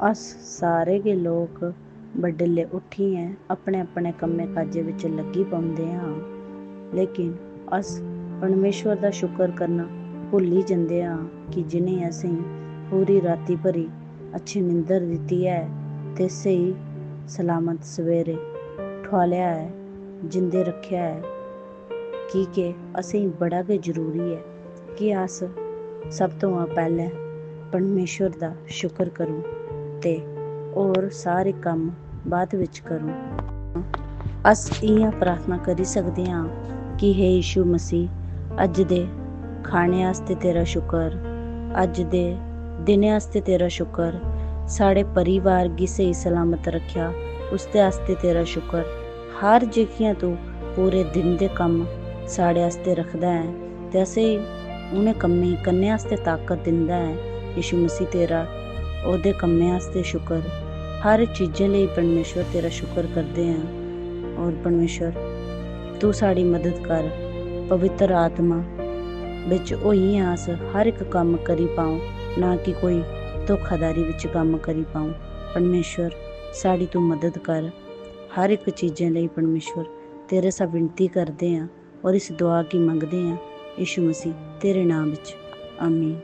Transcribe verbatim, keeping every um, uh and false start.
अस सारे गै लोक बडलै उट्ठियै अपने-अपने कम्में काजें बिच लग्गी पौंदे आं, लेकिन अस परमेश्वर दा शुकर करना भुल्ली जंदे आं कि जि'नें असेंगी पूरी राती भरी अच्छी निंदर दित्ती ऐ ते स्हेई सलामत सवेरे ठुआलेआ ऐ, जिंदे रक्खेआ ऐ, की के असेंगी बड़ा गै जरूरी ऐ कि अस सब थमां पैह्लें परमेश्वर दा शुकर करूं ते होर सारे कम्म बाद बिच करूं। अस इ'यां प्रार्थना करी सकदे आं कि हे यीशु मसीह, अज्ज दे खाने आस्तै तेरा शुकर, अज्ज दे दिनै आस्तै तेरा शुकर, साढ़े परिवार गी स्हेई सलामत रक्खेआ, उसदे आस्तै तेरा शुकर। हर जेह्कियां तू पूरे दिन दे कम्म साढ़े आस्तै रखदा ऐ ते असेंगी उ'नें कम्में गी करने आस्तै ताकत दिंदा ऐ। यीशु मसीह, तेरा ओह्दे कम्में आस्तै शुकर। हर चीजें लेई परमेश्वर तेरा शुकर करदे आं। और परमेश्वर, तू साढ़ी मदद कर। पवित्र आत्मा बिच होइयै अस हर इक कम्म करी पाओ, ना कि कोई धोखाधड़ी बिच कम्म करी पाओ। परमेश्वर, साढ़ी तू मदद कर। हर इक चीजें लेई परमेश्वर, तेरे सा विनती करदे आं और इस दुआ गी मंगदे आं यीशु मसीह तेरे नाम बिच। आमीन।